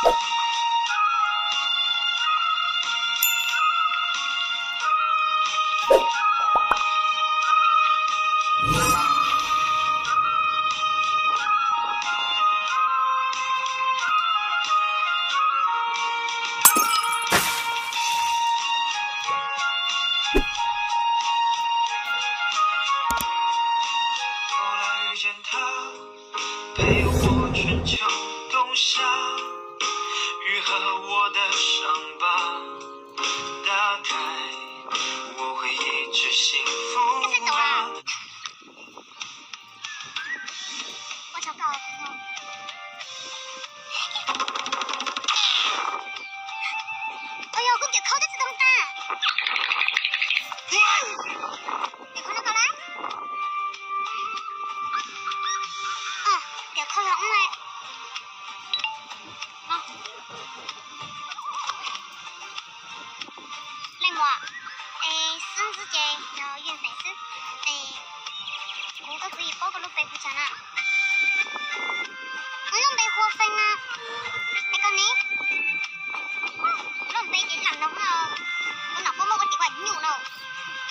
后来遇见他，陪我春秋冬夏，愈合我的伤疤。大概我会一直幸福吧。 Ua tsaug koj. Ua yog kuv kawm khau twb tsis tau tas. Kawm khau no koj lawm. Kawm khau yog ub na. Leej muam, es xwb xwb ces yog yus feem xwb. Es kuv koj kuv yim paub koj lub npe hu cas na? Kuv lub npe hu ua Feej na. Es koj ne? Lub npe ces lam no, kuv nom puab muab koj tis ua Nyuj no.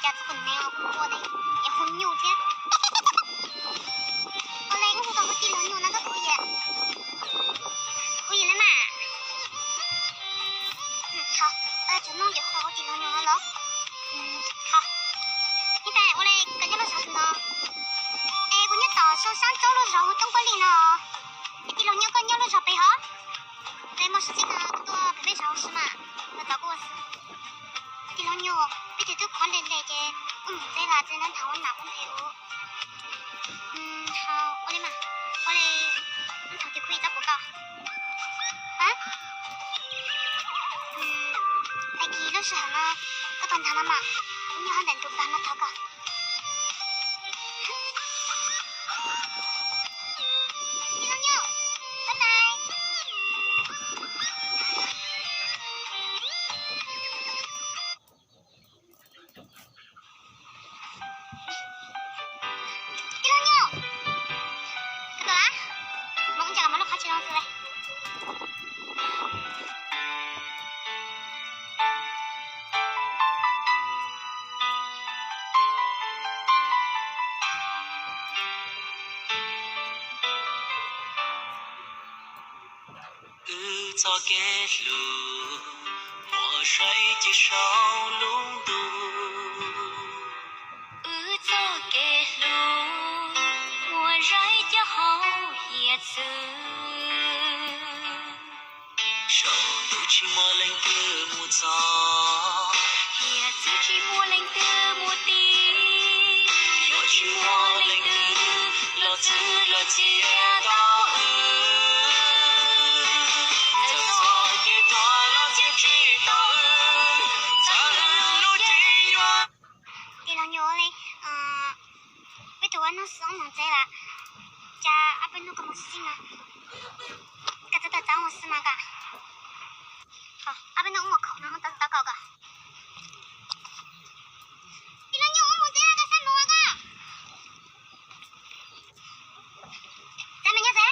Cas txog kuv nev os, kuv hu ua Nyuj thiab. Ua le wb hu tau hu tij laug Nyuj no koj puas yam? Hu yam li mas. Thaum no ces hu tij laug Nyuj no los. Ib tais ua le koj nyob lub zos twg no? Es kuv nyob tom Soo Sab Tsaub lub zos hu Toob Kuab Lij no. Es tij laug Nyuj koj nyob lub zos pem hov? Es muaj sib txib no tuaj pem peb zos ua si mas, los tom kuv ua si. Tij laug Nyuj, peb twb khov ntes ntes ces wb mus txeeb las txeeb nab nthau ua nam ua ntej ua. Ua li mas, ua li, thaum twg kuv ib txoj puas koj? Tag kis lub sij hawm no koj tau nrog no mas, kuv nyob hauv ntawm ntug pag no thov koj. Tij laug Nyuj, bye bye. Tij laug Nyuj, koj tuaj lawm? Mas ua cas koj mus lub qhov tsis zoo xwb li? Wb txoj kev hlub muaj zeej cia saum lub ntuj. Wb txoj kev hlub muaj zeej cia hauv hiav txwv. Saum ntuj tsis muaj leej twg mus txog, hiav txwv tsis muaj leej twg mus ti, yuav tsis muaj leej twg los txwv los cia tau wb. Txawm txoj kev tuag los txwv tsis tau wb, txawm wb lub cev yuav. Tij laug Nyuj li, peb tug ua noj xwb mus tsev lawm. Cas ob peb hnub koj mus xwb mas, koj txhob tawm txav mus xwb mas koj. Ob peb hnub wb mus khoom no tau tau koj koj. Tij laug Nyuj, wb mus tsev lawm, koj xav mus koj. Txav me nyob tsev.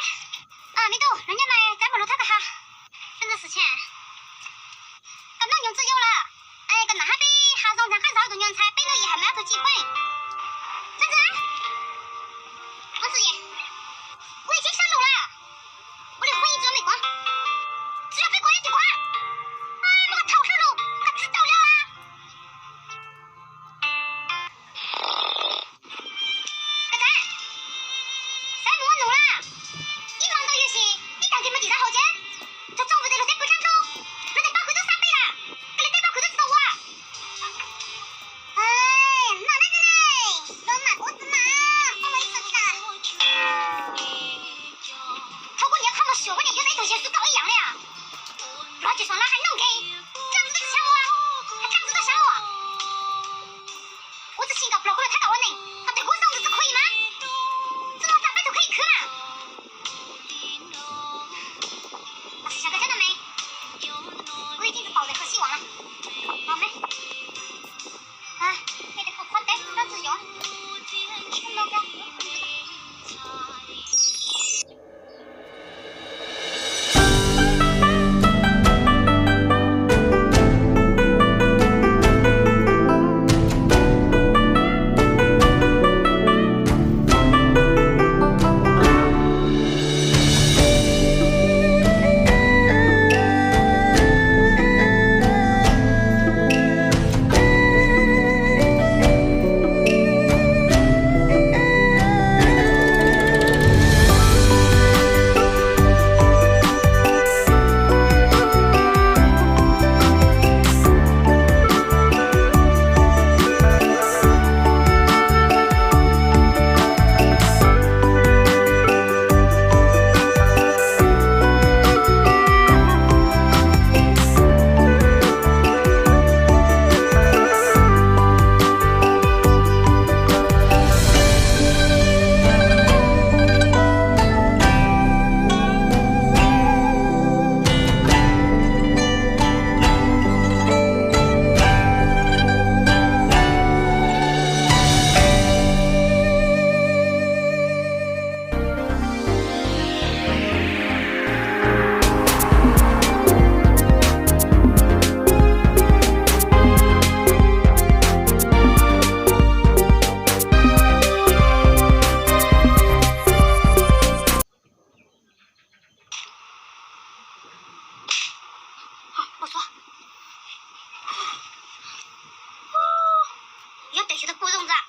Tus ntxawm,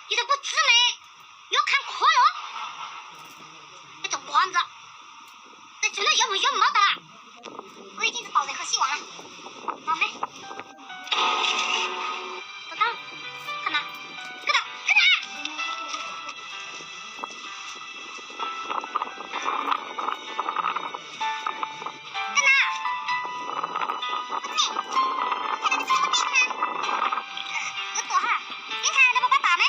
yus tus pug txwv ne, yuav qha qhuav los, tus pog ntxawm, tus tswv no yuav mus yuav mov tas. Ua ib tib tsis paus tes kho sib uas na. Tus tau, koj na, koj na, koj na. Koj na, koj na, koj na, koj na. Wb tuaj ha, ib ntxhais no puas pab tom me?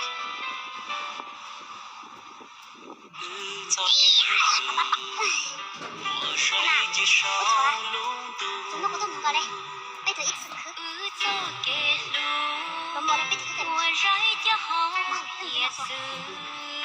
Tus no kuv tuaj mus nkaus li, peb tug ib txwm khwv, los mus li peb tug tuaj mus.